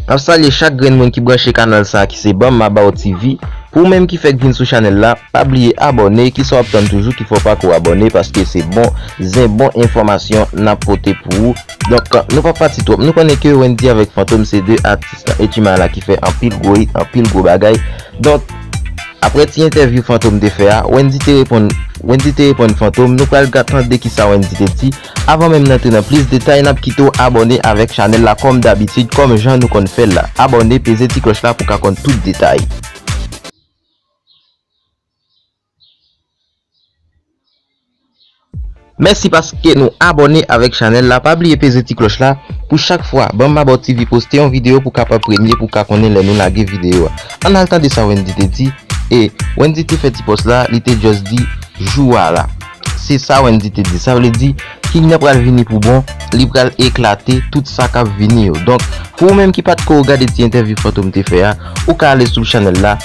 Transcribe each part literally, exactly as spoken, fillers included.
M ap salye chak grenn moun ki branche kanal sa a ki se Banm Mabaw T V. Pou ou menm ki fèk vin sou chanèl la, pa bliye abòne, kisa w ap tann toujou ki fè w pako abòne, paske se bon zen, bon enfòmasyon n ap pote pou ou. Donk, nou p ap pati twòp. Nou konnen ke Wendy avèk Fantom se de atis nan H M I la ki fè anpil gwo hit, anpil gwo bagay. Donk, apre ti entèvyou Fantom te fè a, Wendy te reponn, Wendy te reponn Fantom. Nou pral ga-, tande kisa Wendy te di. Avan menm n antre nan plis detay, n ap kite w abòne avèk chanèl la kòm dabitid, kòm jan nou konn fè l la. Abòne, peze ti klòch la pou w ka konn tout detay. Mèsi paske nou abòne avèk chanèl la. Pa bliye peze ti klòch la pou chak fwa Banm Mabaw T V poste yon videyo pou w kapab premye pou w ka konnen lè nou lage videyo a. Ann al tande sa Wendy te di. E Wendy te fè ti pòs la, li te just di jou a la. Se sa Wendy te di. Sa vle di, King nan pral vini pou bon, li pral eklate tout sa k ap vini yo. Donk, pou ou menm ki pa t ko gade ti entèvyou Fantom te fè a, ou ka ale sou chanèl la.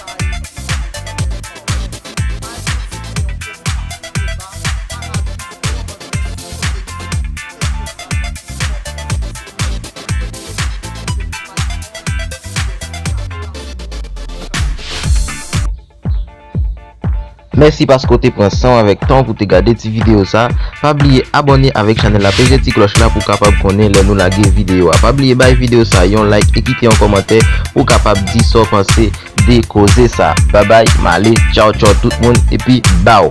Mèsi paske w te pran san w avèk tan w pou te gade ti videyo sa. Pa bliye abòne avèk chanèl la, peze ti klòch la pou w kapab konnen lè nou lage videyo a. Pa bliye bay videyo sa yon like e kite yon kòmantè pou w kapab di sa w panse de koze sa. Babay, m ale, tchaw tchaw tout moun, epi baw.